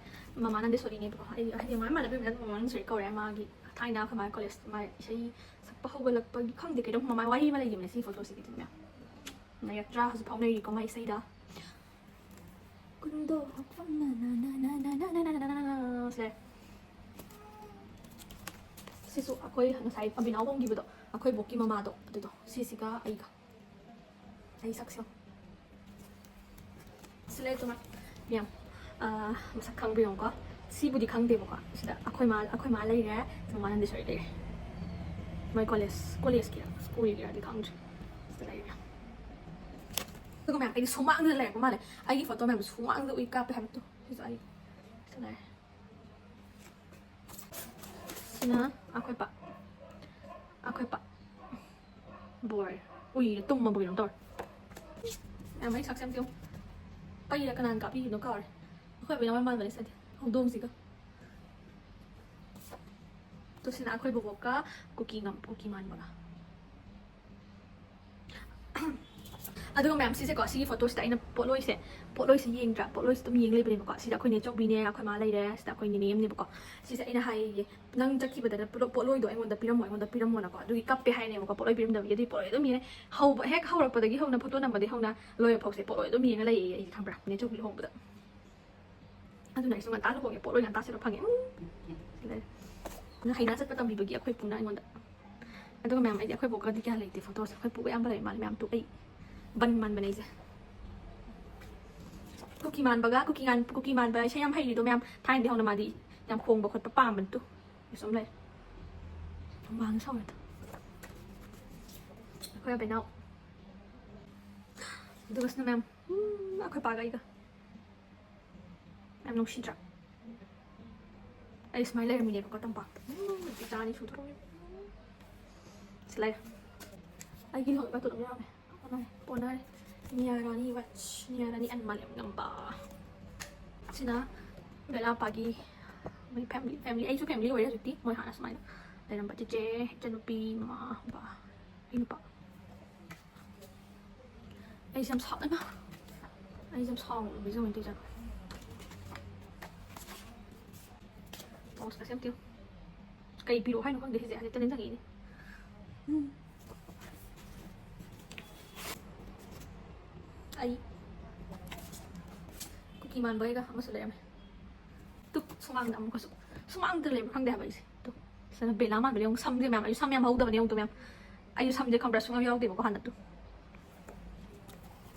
ꯃꯃꯥ ꯅꯟꯗꯦꯁꯣꯔꯤꯅꯦꯕꯀꯣ꯫ ꯑꯩ, ꯍꯥꯏꯗꯤ ꯃꯃꯥ ꯃꯥꯟꯅꯕꯤ ꯃꯃꯥ ꯅꯟꯗꯦꯁꯣꯔꯤ ꯀꯧꯔꯦ꯫ ꯃꯥꯒꯤ ꯊꯥꯏꯅ ꯑꯩꯈꯣꯏ ꯃꯥ college, ꯃꯥ ꯏꯁꯩ ꯁꯛꯄ ꯍꯧꯒꯠꯂꯛꯄꯒꯤ ꯈꯪꯗꯦ, ꯀꯩꯅꯣꯝ ꯃꯃꯥ ꯋꯥꯔꯤ ꯑꯃ ꯂꯩꯈꯤꯕꯅꯦ ꯁꯤ photo ꯁꯤꯒꯤ꯫ ꯅꯩꯔꯛꯇ꯭ꯔꯥ? ꯍꯧꯖꯤꯛ ꯐꯥꯎ ꯅꯩꯔꯤꯀꯣ ꯃꯥ ꯏꯁꯩꯗ꯫ ꯀꯨꯟꯗꯣ ꯁꯦ꯫ ꯁꯤꯁꯨ ꯑꯩꯈꯣꯏ ꯉꯁꯥꯏ ꯑꯕꯤꯅꯥꯎ ꯍꯣꯡꯈꯤꯕꯗꯣ, ꯑꯩꯈꯣꯏ ꯕꯣꯛꯀꯤ ꯃꯃꯥꯗꯣ, ꯑꯗꯨꯗꯣ, ꯁꯤꯁꯤꯒ ꯑꯩꯒ꯫ ꯑꯩ ꯁꯛꯁꯦ ꯌꯦꯡꯉꯣ꯫ ꯁꯤ ꯂꯩ ꯇꯨꯃ ꯃꯌꯥꯝ, ꯑ, ꯃꯁꯛ ꯈꯪꯕ꯭ꯔꯥ ꯌꯦꯡꯉꯨꯀꯣ꯫ ꯁꯤꯕꯨꯗꯤ ꯈꯪꯗꯦꯕꯀꯣ꯫ ꯁꯤꯗ ꯑꯩꯈꯣꯏ ꯃꯥ, ꯑꯩꯈꯣꯏ ꯃꯥ ꯂꯩꯔꯦ, ꯃꯃꯥ ꯅꯟꯗꯦꯁꯣꯔꯤ ꯂꯩꯔꯦ꯫ ꯃꯣꯏ college, collegeꯀꯤꯔ, schoolꯒꯤꯔꯗꯤ ꯈꯪꯗ꯭ꯔꯦ꯫ ꯁꯤꯗ ꯂꯩꯔꯦ꯫ ꯑꯗꯨꯒ ꯃꯌꯥꯝ, ꯑꯩꯗꯤ ꯁꯨꯃꯥꯡꯗ ꯂꯩꯔꯛꯄ ꯃꯥꯜꯂꯦ꯫ ꯑꯩꯒꯤ photo ꯃꯌꯥꯝꯗꯣ ꯁꯨꯃꯥꯡꯗ ꯎꯏ ꯀꯥꯞꯄꯦ ꯍꯥꯏꯕꯗꯣ꯫ ꯁꯤꯁꯨ ꯑꯩ꯫ ꯁꯤꯗ ꯂꯩꯔꯦ꯫ ꯁꯤꯅ ꯑꯩꯈꯣꯏ ꯄꯥ꯫ ꯑꯩꯈꯣꯏ ꯄꯥ꯫ ꯕꯣꯔ꯫ ꯎꯏꯔꯦ, ꯇꯨꯝꯃꯕ ꯀꯩꯅꯣꯝ ꯇꯧꯔꯦ꯫ ꯌꯥꯝ ꯃꯩ ꯁꯛꯁꯦ ꯑꯝꯇ ꯌꯦꯡꯉꯨ꯫ ꯄꯩꯔ ꯀꯅꯥꯅ ꯀꯥꯞꯄꯤꯈꯤꯕꯅꯣ ꯀꯥꯎꯔꯦ꯫ ꯑꯩꯈꯣꯏ ꯑꯕꯦꯝꯃ ꯃꯥꯟꯕꯅꯦ ꯁꯤꯗꯤ꯫ ꯍꯧꯗꯣꯡꯁꯤꯒ꯫ ꯇꯨ ꯁꯤꯅ ꯑꯩꯈꯣꯏ ꯕꯣꯕꯣꯛꯀ ꯀꯨꯀꯤ ꯉꯝ-, ꯀꯨꯀꯤ ꯃꯥꯟꯕꯒ꯫ ꯑꯗꯨꯒ ꯃꯌꯥꯝ, ꯁꯤꯁꯦꯀꯣ, ꯁꯤꯒꯤ ꯐꯣꯇꯣꯁꯤꯗ ꯑꯩꯅ ꯄꯣꯠꯂꯣꯏꯁꯦ, ꯄꯣꯠꯂꯣꯏꯁꯦ ꯌꯦꯡꯗ꯭ꯔꯥ? ꯄꯣꯠꯂꯣꯏꯁꯦ ꯑꯗꯨꯝ ꯌꯦꯡ ꯂꯩꯕꯅꯦꯕꯀꯣ꯫ ꯁꯤꯗ ꯑꯩꯈꯣꯏ ꯅꯦ ꯆꯧꯕꯤꯅꯦ, ꯑꯩꯈꯣꯏ ꯃꯥ ꯂꯩꯔꯦ, ꯁꯤꯗ ꯑꯩꯈꯣꯏ ꯅꯦꯅꯦ ꯑꯃꯅꯦꯕꯀꯣ꯫ ꯁꯤꯁꯦ ꯑꯩꯅ ꯍꯥꯏꯌꯦ, "ꯅꯪ ꯆꯠꯈꯤꯕꯗꯅ ꯄꯨꯂꯞ ꯄꯣꯠꯂꯣꯏꯗꯣ ꯑꯩꯉꯣꯟꯗ ꯄꯤꯔꯝꯃꯣ, ꯑꯩꯉꯣꯟꯗ ꯄꯤꯔꯝꯃꯣꯅꯀꯣ", ꯑꯗꯨꯒꯤ ꯀꯞꯄꯦ ꯍꯥꯏꯅꯦꯕꯀꯣ, ꯄꯣꯠꯂꯣꯏ ꯄꯤꯔꯝꯗꯕꯒꯤ꯫ ꯑꯗꯨꯒꯤ ꯄꯣꯠꯂꯣꯏ ꯑꯗꯨꯝ ꯌꯦꯡꯉꯦ, ꯍꯧꯕ ꯍꯦꯛ ꯍꯧꯔꯛꯄꯗꯒꯤ ꯍꯧꯅ, ꯐꯣꯇꯣ ꯅꯝꯕꯗꯒꯤ ꯍꯧꯅ ꯂꯣꯏꯕ ꯐꯥꯎꯁꯦ ꯄꯣꯠꯂꯣꯏ ꯑꯗꯨꯝ ꯌꯦꯡꯉ ꯂꯩꯌꯦ ꯑꯩꯁꯦ, ꯈꯪꯕ꯭ꯔꯥ, ꯅꯦ ꯆꯧꯕꯤ ꯂꯨꯍꯣꯡꯕꯗ꯫ ꯑꯗꯨꯅ ꯑꯩꯁꯨ ꯉꯟꯇꯥ ꯂꯨꯍꯣꯡꯉꯦ, ꯄꯣꯠꯂꯣꯏ ꯉꯟꯇꯥ ꯁꯦꯠꯄ ꯐꯪꯉꯦ꯫ ꯎꯝ꯫ ꯁꯤ ꯂꯩꯔꯦ꯫ ꯑꯗꯨꯅ ꯍꯩꯅ ꯆꯠꯄ ꯇꯝꯕꯤꯕꯒꯤ ꯑꯩꯈꯣꯏ ꯄꯨꯅ ꯑꯩꯉꯣꯟꯗ꯫ ꯑꯗꯨꯒ ꯃꯌꯥꯝ, ꯑꯩꯗꯤ ꯑꯩꯈꯣꯏ ꯕꯣꯛꯀꯗꯤ ꯀꯌꯥ ꯂꯩꯇꯦ ꯐꯣꯇꯣꯁꯦ꯫ ꯑꯩꯈꯣꯏ ꯄꯨꯒ ꯑꯌꯥꯝꯕ ꯂꯩ ꯃꯥꯜꯂꯦ ꯃꯌꯥꯝ꯫ ꯇꯨ ꯑꯩ ꯕꯟ ꯃꯥꯟꯕꯅꯦ ꯑꯩꯁꯦ꯫ ꯀꯨꯀꯤ ꯃꯥꯟꯕꯒ, ꯀꯨꯀꯤ ꯉꯥꯟ-, ꯀꯨꯀꯤ ꯃꯥꯟꯕ ꯏꯁꯩ ꯌꯥꯝ ꯍꯩꯔꯤꯗꯣ ꯃꯌꯥꯝ, ꯊꯥꯏꯅꯗꯤ ꯍꯧꯅ ꯃꯥꯗꯤ ꯌꯥꯝ ꯈꯣꯡꯕ ꯈꯣꯠꯄ ꯄꯥꯝꯕꯅꯤ꯫ ꯇꯨ ꯁꯨꯝ ꯂꯩ꯫ ꯍꯨꯃꯥꯡ ꯁꯧꯔꯦ꯫ ꯑꯩꯈꯣꯏ ꯑꯕꯦꯅꯥꯎ꯫ ꯑꯗꯨꯒ ꯁꯤꯅ ꯃꯌꯥꯝ, ꯎꯝ, ꯑꯩꯈꯣꯏ ꯄꯥꯒ ꯑꯩꯒ꯫ ꯌꯥꯝ ꯅꯨꯡꯁꯤꯗ꯭ꯔꯥ? ꯑꯩ ꯁꯨꯃꯥꯏꯅ ꯂꯩꯔꯝꯃꯤꯅꯦꯕꯀꯣ ꯇꯝꯄꯥꯛꯇ꯫ ꯎꯝ, ꯅꯨꯄꯤ ꯇꯔꯥꯅꯤ ꯁꯨꯗꯣꯔꯦ꯫ ꯁꯤ ꯂꯩꯔꯦ꯫ ꯑꯩꯒꯤ ꯂꯣꯏꯕ ꯇꯨ ꯑꯗꯨꯝ ꯌꯥꯎꯔꯝꯃꯦ꯫ ꯑꯣꯟꯅꯔꯦ, ꯑꯣꯟꯅꯔꯦ꯫ ꯅꯤꯌꯥ ꯔꯥꯅꯤ ꯋꯥꯆ, ꯅꯤꯌꯥ ꯔꯥꯅꯤ ꯑꯟ ꯃꯥꯂꯦꯝ ꯉꯝꯕ꯫ ꯁꯤꯅ ꯕꯦꯂꯥꯄꯥꯒꯤ ꯃꯣꯏ ꯐꯦꯃꯤꯂꯤ, ꯐꯦꯃꯤꯂꯤ, ꯑꯩꯁꯨ ꯐꯦꯃꯤꯂꯤ ꯑꯣꯏꯔꯦ ꯍꯧꯖꯤꯛꯇꯤ꯫ ꯃꯣꯏ ꯍꯥꯟꯅ ꯁꯨꯃꯥꯏꯅ ꯂꯩꯔꯝꯕ ꯆꯤꯆꯦ, ꯏꯆꯟꯅꯨꯄꯤ, ꯃꯃꯥ, ꯕꯕꯥ, ꯑꯩ ꯅꯨꯄꯥ꯫ ꯑꯩꯁꯦ ꯌꯥꯝ ꯁꯥꯎ-, ꯏꯃꯥ! ꯑꯩꯁꯦ ꯌꯥꯝ ꯁꯥꯎꯅꯤꯡꯕꯁꯦ ꯀꯃꯥꯏꯅ ꯇꯧꯔꯤꯖꯥꯠꯅꯣ? ꯃꯣꯁꯀꯁꯦ ꯑꯝꯇ ꯌꯦꯡꯉꯨ꯫ ꯀꯩ ꯄꯤꯔꯛꯑꯣ ꯍꯥꯏꯅꯣ ꯈꯪꯗꯦ ꯁꯤꯁꯦ, ꯍꯧꯖꯤꯛꯇ ꯅꯤꯡꯁꯤꯡꯉꯛꯏꯅꯦ꯫ ꯎꯝ꯫ ꯑꯩ ꯀꯨꯀꯤ ꯃꯥꯟꯕꯈꯩꯒ ꯑꯃꯁꯨ ꯂꯩꯔꯝꯃꯦ꯫ ꯇꯨ, ꯁꯨꯃꯥꯡꯗ ꯑꯃꯨꯛꯀꯁꯨ꯫ ꯁꯨꯃꯥꯡꯗ ꯂꯩꯕ꯭ꯔꯥ ꯈꯪꯗꯦ ꯍꯥꯏꯕ ꯑꯩꯁꯦ꯫ ꯇꯨ, ꯁꯤꯅ ꯕꯦꯂꯥ ꯃꯥꯟꯕꯅꯦ꯫ ꯌꯦꯡꯉꯨ, ꯁꯝꯁꯦ ꯃꯌꯥꯝ, ꯑꯩꯁꯨ ꯁꯝ ꯌꯥꯝ ꯍꯧꯗꯕꯅꯦ꯫ ꯌꯦꯡꯉꯨ ꯇꯨ ꯃꯌꯥꯝ, ꯑꯩꯁꯨ ꯁꯝꯁꯦ ꯈꯪꯕ꯭ꯔꯥ ꯁꯨꯡꯌꯥꯎ ꯌꯥꯎꯗꯦꯕꯀꯣ ꯍꯥꯟꯅ꯫ ꯇꯨ,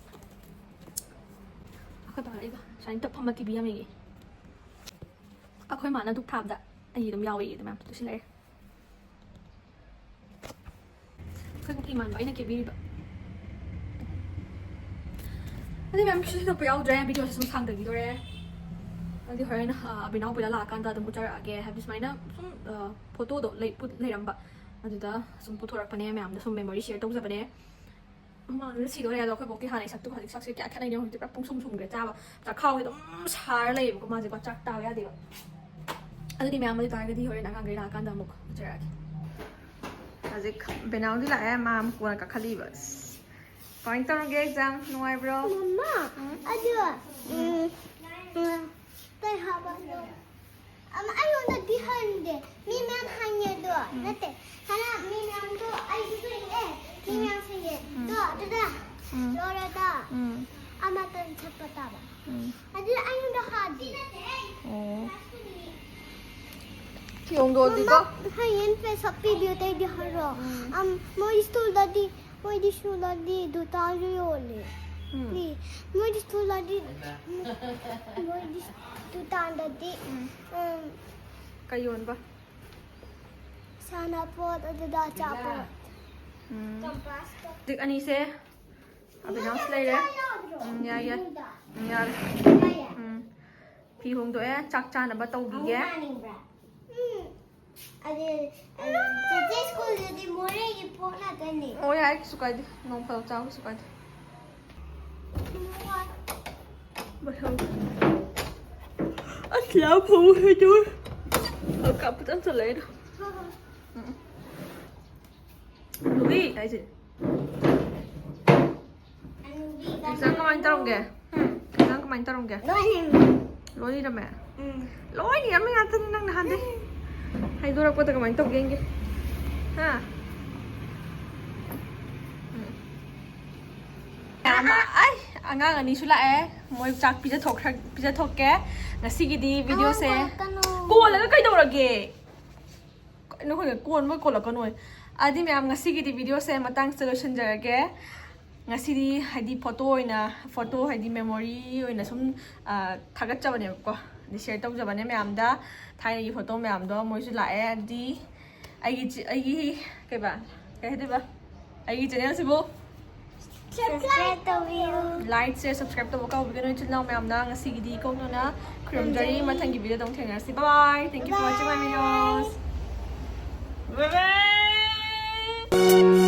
ꯑꯩꯈꯣꯏ ꯕꯥꯒ ꯑꯩꯒ ꯁꯨꯃꯥꯏꯅ ꯇꯞ ꯐꯝꯃ ꯇꯤ ꯚꯤ ꯌꯥꯝ ꯌꯦꯡꯉꯤ꯫ ꯑꯩꯈꯣꯏ ꯃꯥꯅ ꯙꯨꯞ ꯊꯥꯕꯗ ꯑꯩ ꯑꯗꯨꯝ ꯌꯥꯎꯋꯦ ꯑꯗꯨ ꯃꯌꯥꯝ꯫ ꯇꯨ ꯁꯤ ꯂꯩꯔꯦ꯫ ꯑꯩꯈꯣꯏ ꯀꯨꯀꯤ ꯃꯥꯟꯕ ꯑꯩꯅ ꯀꯦꯕꯤꯔꯤꯕ꯫ ꯑꯗꯨ ꯃꯌꯥꯝ ꯀꯩꯁꯨ ꯊꯣꯏꯗꯣꯛꯄ ꯌꯥꯎꯗ꯭ꯔꯦ, ꯚꯤꯗꯤꯑꯣꯁꯦ ꯁꯨꯝ ꯁꯥꯡꯊꯈꯤꯗꯣꯔꯦ꯫ ꯑꯗꯨꯗꯤ ꯍꯣꯔꯦꯟ, ꯑ, ꯑꯕꯤꯅꯥꯎ ꯄꯨꯔꯥ ꯂꯥꯛꯑꯀꯥꯟꯗ ꯑꯗꯨꯝ ꯎꯠꯆꯔꯛꯑꯒꯦ꯫ ꯍꯥꯏꯕꯗꯤ ꯁꯨꯃꯥꯏꯅ ꯁꯨꯝ, ꯑ, ꯐꯣꯇꯣꯗꯣ ꯂꯩ-, ꯄꯨꯠ-, ꯂꯩꯔꯝꯕ꯫ ꯑꯗꯨꯗ ꯁꯨꯝ ꯄꯨꯊꯣꯔꯛꯄꯅꯦ, ꯃꯌꯥꯝꯗ ꯁꯨꯝ ꯃꯦꯃꯣꯔꯤ ꯁꯤꯌꯔ ꯇꯧꯖꯕꯅꯦ꯫ ꯍꯨꯃꯥꯡꯗꯨꯗ ꯁꯤꯗꯣꯔꯦ꯫ ꯑꯗꯣ ꯑꯩꯈꯣꯏ ꯕꯣꯛꯇꯤ ꯍꯥꯟꯅ ꯁꯛꯇꯨꯒ ꯍꯧꯖꯤꯛ ꯁꯛꯁꯦ ꯀꯌꯥ ꯈꯦꯠꯅꯩꯅꯣ? ꯍꯧꯖꯤꯛꯇꯤ ꯄꯨꯔꯥ ꯄꯨꯡꯁꯨꯝ ꯁꯨꯝꯈ꯭ꯔꯦ꯫ ꯆꯥꯕ ꯆꯥꯛꯈꯥꯎꯁꯦ ꯑꯗꯨꯝ ꯁꯥꯔ ꯂꯩꯌꯦꯕꯀꯣ ꯃꯥꯁꯦꯀꯣ, ꯆꯥꯛ ꯇꯥꯕ ꯌꯥꯗꯦꯕ꯫ ꯑꯗꯨꯗꯤ ꯃꯌꯥꯝ ꯑꯗꯨ ꯇꯥꯔꯒꯗꯤ ꯍꯣꯔꯦꯟ ꯑꯉꯥꯡꯈꯩ ꯂꯥꯛꯑꯀꯥꯟꯗ ꯑꯃꯨꯛ ꯎꯠꯆꯔꯛꯑꯒꯦ꯫ ꯍꯧꯖꯤꯛ ꯕꯦꯅꯥꯎꯗꯤ ꯂꯥꯛꯑꯦ, ꯃꯥ ꯑꯃꯨꯛ ꯀꯣꯟꯅ ꯀꯥꯈꯠꯂꯛꯏꯕ꯫ ꯑꯁ, ꯀꯃꯥꯏꯅ ꯇꯧꯔꯒꯦ ꯑꯦꯛꯖꯥꯝ? ꯅꯨꯡꯉꯥꯏꯕ꯭ꯔꯣ? ꯃꯃꯥ ꯑꯗꯨ ꯎꯝ, ꯎꯝ, ꯀꯩ ꯍꯥꯏꯕꯅꯣ? ꯑꯝ, ꯑꯩꯉꯣꯟꯗꯗꯤ ꯍꯪꯗꯦ꯫ ꯃꯤ ꯃꯌꯥꯝ ꯍꯪꯉꯦ ꯑꯗꯣ ꯅꯠꯇꯦ꯫ ꯈꯔ ꯃꯤ ꯃꯌꯥꯝꯗꯣ ꯑꯩꯁꯨ ꯁꯪꯉꯦ꯫ ꯃꯤ ꯃꯌꯥꯝ ꯁꯪꯉꯦ꯫ ꯑꯗꯣ ꯑꯗꯨꯗ ꯎꯝ. ꯂꯣꯏꯔꯒ ꯎꯝ. ꯑꯃꯇꯪ ꯆꯠꯄ ꯇꯥꯕ꯫ ꯎꯝ. ꯑꯗꯨ ꯑꯩꯉꯣꯟꯗ ꯍꯥꯗꯦ꯫ ꯑꯣ. ꯐꯤ ꯍꯣꯡꯗꯣꯛꯑꯗꯤꯀꯣ. ꯃꯃꯥ ꯍꯌꯦꯡ ꯄꯩꯁꯥ ꯄꯤꯕꯤꯌꯨ ꯑꯇꯩꯗꯤ ꯍꯥꯏꯔꯣ꯫ ꯎꯝ. ꯑꯝ, ꯃꯣꯏ ꯁ꯭ꯀꯨꯜꯗꯗꯤ ꯃꯣꯏꯗꯤ ꯁ꯭ꯀꯨꯜꯗꯗꯤ ꯗꯨꯇꯥꯁꯨ ꯌꯣꯜꯂꯦ꯫ ꯎꯝ. ꯃꯤ ꯃꯣꯏꯗꯤ ꯁ꯭ꯀꯨꯜꯗꯗꯤ ꯃꯣꯏꯗꯤ ꯗꯨꯀꯥꯟꯗꯗꯤ ꯎꯝ. ꯎꯝ, ꯀꯩ ꯌꯣꯟꯕ? ꯁꯥꯟꯅꯄꯣꯠ ꯑꯗꯨꯗ ꯑꯆꯥꯄꯣꯠ꯫ ꯎꯝ. ꯀꯝꯄꯥꯁꯀ ꯍꯧꯖꯤꯛ ꯑꯅꯤꯁꯦ ꯑꯕꯤꯅꯥꯁ ꯂꯩꯔꯦ. ꯎꯝ, ꯌꯥꯏ, ꯌꯥꯏ. ꯎꯝ, ꯌꯥꯔꯦ. ꯎꯝ. ꯐꯤ ꯍꯣꯡꯗꯣꯛꯑꯦ, ꯆꯥꯛ ꯆꯥꯅꯕ ꯇꯧꯕꯤꯒꯦ. ꯎꯝ. ꯑꯗꯨ, ꯑꯗꯨ, ꯆꯦꯆꯦ ꯁ꯭ꯀꯨꯜꯗꯗꯤ ꯃꯣꯔꯦꯒꯤ ꯄꯣꯠ ꯉꯥꯛꯇꯅꯦ꯫ ꯑꯣ, ꯌꯥꯏ, ꯀꯩꯁꯨ ꯀꯥꯏꯗꯦ. ꯅꯣꯡ ꯐꯥꯗꯣꯛ ꯆꯥꯕ ꯀꯩꯁꯨ ꯀꯥꯏꯗꯦ. ꯃꯊꯪ. ꯑꯁ, ꯂꯥꯎ ꯐꯧ ꯍꯩꯗꯣꯛ. ꯀꯞꯄ ꯆꯪꯁꯜꯂꯛꯑꯦꯗ. ꯎꯝ. ꯂꯨꯏ ꯍꯥꯏꯁꯦ. ꯑꯦꯛꯖꯥꯝ ꯀꯃꯥꯏꯅ ꯇꯧꯔꯝꯒꯦ? ꯎꯝ? ꯑꯦꯛꯖꯥꯝ ꯀꯃꯥꯏꯅ ꯇꯧꯔꯝꯒꯦ? ꯂꯣꯏꯅ ꯂꯣꯏ ꯏꯔꯝꯃꯦ? ꯎꯝ. ꯂꯣꯏ ꯏꯔꯝꯃꯤ ꯉꯥꯛꯇꯅꯤ ꯅꯪ ꯅꯍꯥꯟꯗꯩ. ꯍꯥꯏꯗꯣꯔꯛꯄꯗ ꯀꯃꯥꯏꯅ ꯇꯧꯒꯦ ꯌꯦꯡꯒꯦ. ꯍꯥ? ꯎꯝ. ꯃꯌꯥꯝ, ꯑꯩ, ꯑꯉꯥꯡ ꯑꯅꯤꯁꯨ ꯂꯥꯛꯑꯦ. ꯃꯣꯏ ꯆꯥꯛ ꯄꯤꯖꯊꯣꯛꯈ꯭ꯔ-, ꯄꯤꯖꯊꯣꯛꯀꯦ. ꯉꯁꯤꯒꯤꯗꯤ ꯚꯤꯗꯤꯑꯣꯁꯦ. ꯑꯉꯥꯡ ꯀꯣꯜꯂꯛꯀꯅꯨ. ꯀꯣꯜꯂꯒ ꯀꯩꯗꯧꯔꯒꯦ? ꯀꯩꯅꯣ ꯈꯪꯗꯦ, ꯀꯣꯟ ꯃꯣꯏ ꯀꯣꯜꯂꯛꯀꯅꯣꯏ꯫ ꯑꯗꯨꯗꯤ ꯃꯌꯥꯝ, ꯉꯁꯤꯒꯤꯗꯤ ꯚꯤꯗꯤꯑꯣꯁꯦ ꯃꯇꯥꯡꯁꯤꯗ ꯂꯣꯏꯁꯤꯟꯖꯔꯒꯦ꯫ ꯉꯁꯤꯗꯤ ꯍꯥꯏꯗꯤ ꯐꯣꯇꯣ ꯑꯣꯏꯅ, ꯐꯣꯇꯣ ꯍꯥꯏꯗꯤ ꯃꯦꯃꯣꯔꯤ ꯑꯣꯏꯅ ꯁꯨꯝ, ꯑ, ꯊꯥꯒꯠꯆꯕꯅꯦꯕꯀꯣ꯫ ꯑꯗꯤ ꯁꯤꯌꯔ ꯇꯧꯖꯕꯅꯦ ꯃꯌꯥꯝꯗ꯫ ꯊꯥꯏꯅꯒꯤ ꯐꯣꯇꯣ ꯃꯌꯥꯝꯗꯣ ꯃꯣꯏꯁꯨ ꯂꯥꯛꯑꯦ꯫ ꯑꯗꯨꯗꯤ ꯑꯩꯒꯤ ꯆꯤ-, ꯑꯩꯒꯤ ꯀꯩꯕ, ꯀꯩ ꯍꯥꯏꯗꯣꯏꯕ? ꯑꯩꯒꯤ ꯆꯦꯅꯦꯜꯁꯤꯕꯨ Subscribe ꯇꯧꯕꯤꯌꯨ꯫ ꯂꯥꯏꯛ, ꯁꯤꯌꯔ, ꯁꯕꯁꯀ꯭ꯔꯥꯏꯕ ꯇꯧꯕ ꯀꯥꯎꯕꯤꯒꯅꯨ ꯏꯆꯤꯜ ꯏꯅꯥꯎ ꯃꯌꯥꯝꯅ꯫ ꯉꯁꯤꯒꯤꯗꯤ ꯀꯣꯛꯅꯅ ꯈꯨꯔꯨꯝꯖꯔꯤ. ꯃꯊꯪꯒꯤ ꯚꯤꯗꯤꯑꯣꯗ ꯑꯃꯨꯛ ꯊꯦꯡꯅꯔꯁꯤ. Bye bye. Thank you for watching my videos. Bye bye.